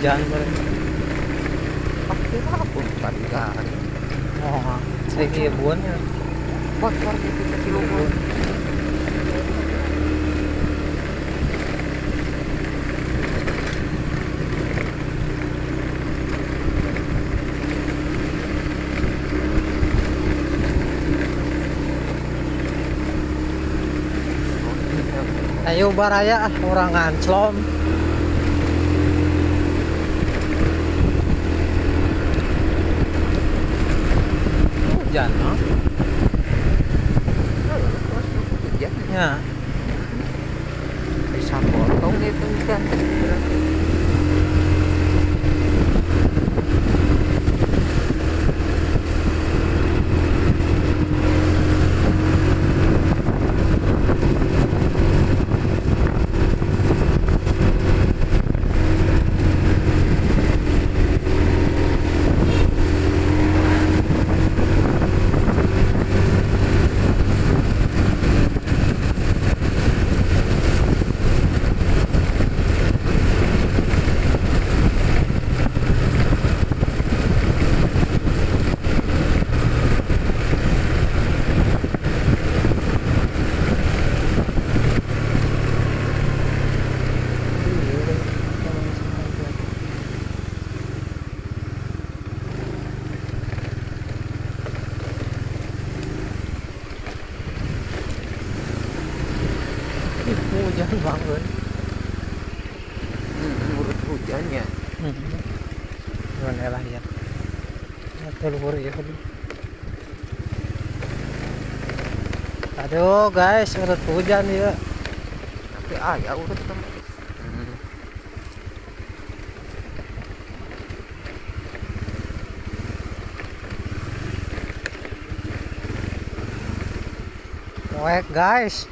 Hujan bro. Pasti pun tadi kan. Oh, saya buannya. Bocor itu kecil. Ayo baraya ah, orang nganclom. Hujan, no? Hujan. Ya. Bisa potong itu hujan. Hujan banget. Menurut hujannya. Gimana lah ya. Keluar ya. Aduh guys, urut hujan ya. Tapi ya urut teman. Poek guys.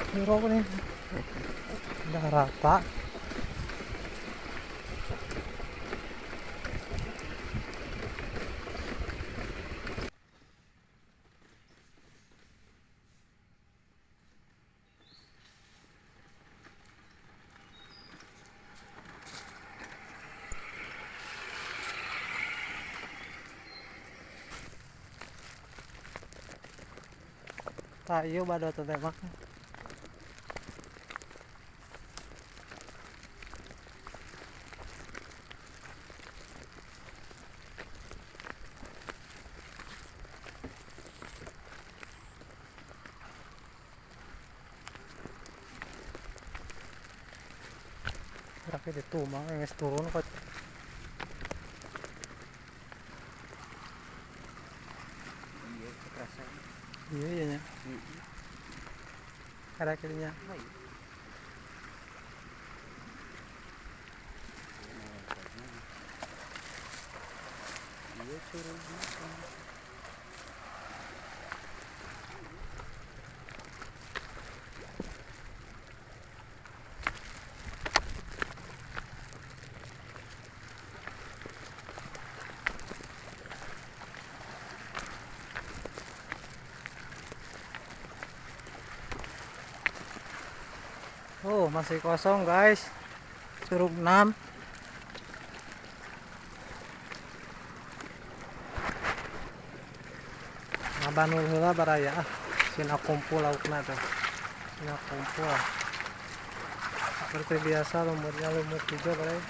Jorok nih, udah rata. Tayo badot tembak. Tapi itu mah geus turun kok. Iya, kerasa. Iya iya nya. Ada kirinya. Iya, turun. Oh, masih kosong guys. Curug 6. Ngabanul heula baraya ah. Sina kumpul laukna teh. Sina kumpul. Seperti biasa lumutnya lumut hijau baraya.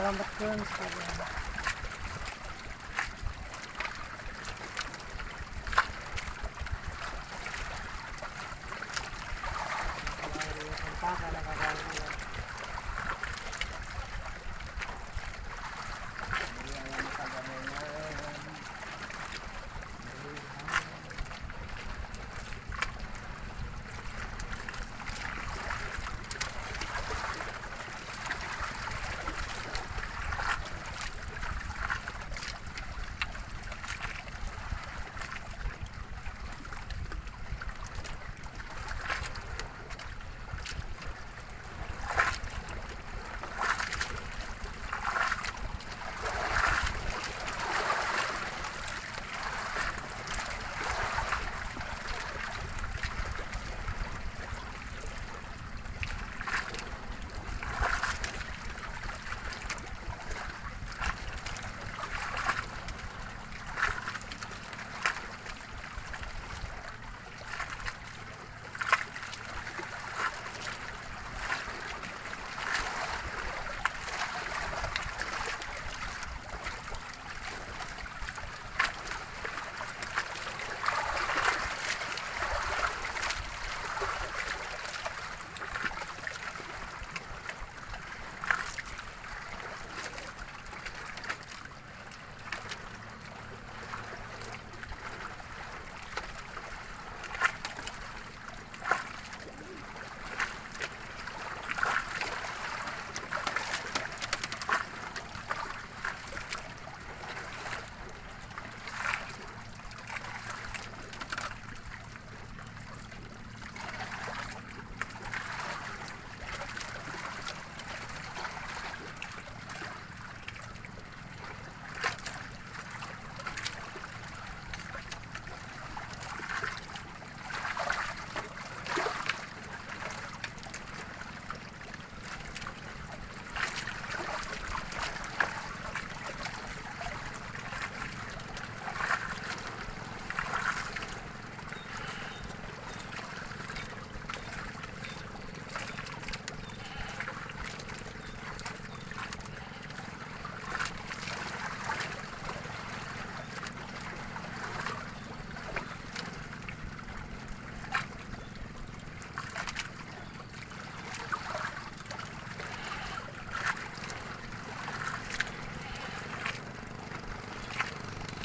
Salamatkeun sekalian.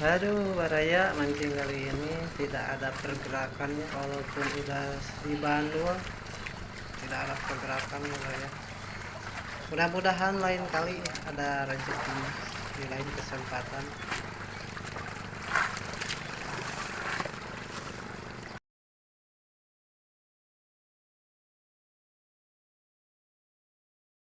Aduh, baraya mancing kali ini tidak ada pergerakannya, walaupun udah di Bandung tidak ada pergerakan baraya. Mudah-mudahan lain kali ada rezeki di lain kesempatan.